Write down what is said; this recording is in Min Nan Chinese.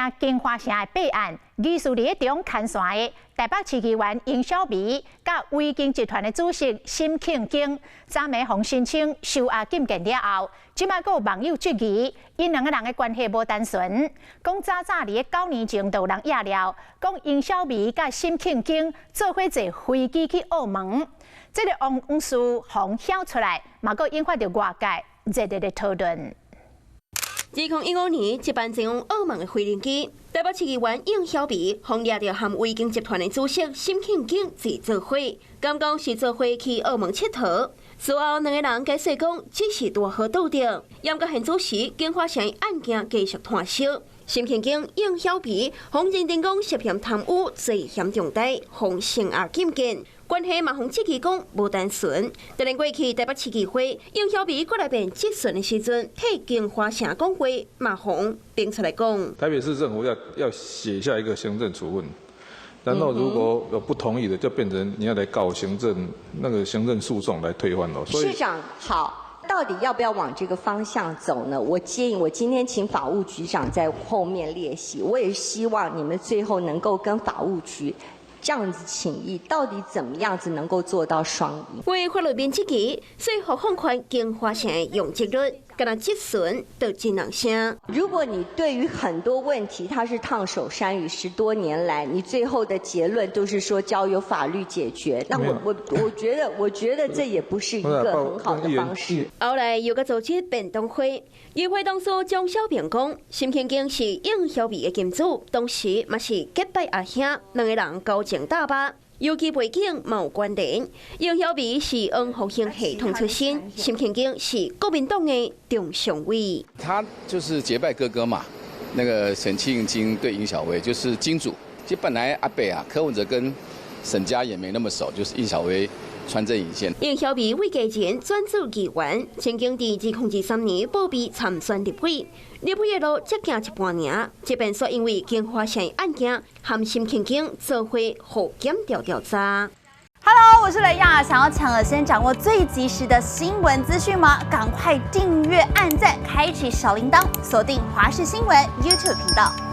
件京華城的弊案，疑似佇咧中牽線的台北市議員應曉薇，佮維京集團的主席沈慶京，昨暝予申請收押禁見了後，這擺閣有網友質疑，𪜶兩个人的關係無單純，講早早佇咧9年前就有人掖料，講應曉薇佮沈慶京做伙坐飛機去澳門，這个往事予掀出來，嘛閣引發著外界熱烈的討論。2015年，一班前往澳門的飛行機，台北市議員應曉薇予掠著和維京集團的主席沈慶京坐做伙，敢講是做伙去澳門𨑨迌。事後兩个人解釋講，只是拄好拄著。毋過現此時，京華城案件繼續湠燒，沈慶京、應曉薇予認定講涉嫌貪污，罪嫌重大，予聲押禁見。關係嘛，予質疑講無單純。突然過去台北市議會，應曉薇過來變質詢的時陣，替京華城講話，嘛予反出來講。台北市政府要寫下一個行政處分，然後如果有不同意的，就變成你要來告行政那個行政訴訟來推翻咯。市長好，到底要不要往這個方向走呢？我建議，我今天請法務局長在後面列席，我也希望你們最後能夠跟法務局這樣子請益，到底怎麼樣子能夠做到雙贏？為法律面質疑，說服放寬京華城的容積率，敢若質詢就真人聲。如果你對於很多問題，它是燙手山芋，10多年來，你最後的結論都是說交由法律解決，那我覺得這也不是一個很好的方式。後來又閣組織便當會，議會董事張小平講，沈慶京是應曉薇的金主，當時嘛是結拜阿兄，兩个人交情搭巴。尤其背景嘛有關聯，應曉薇是黃復興系統出身，沈慶京是國民黨的中常委。他就是結拜哥哥嘛，那個沈慶京對應曉薇就是金主。其實本來阿伯啊，柯文哲跟沈家也沒那麼熟，就是應曉薇穿針引線。應曉薇為家人轉做議員，曾經佇2023年報備參選立委，立委的路才行一半爾，這邊煞因為京華城案件，和沈慶京做伙予檢調調查。 Hello，我是雷亞，想要搶了先掌握最及時的新聞資訊嗎？趕快訂閱、按讚、開啟小鈴鐺，鎖定華視新聞 YouTube 頻道。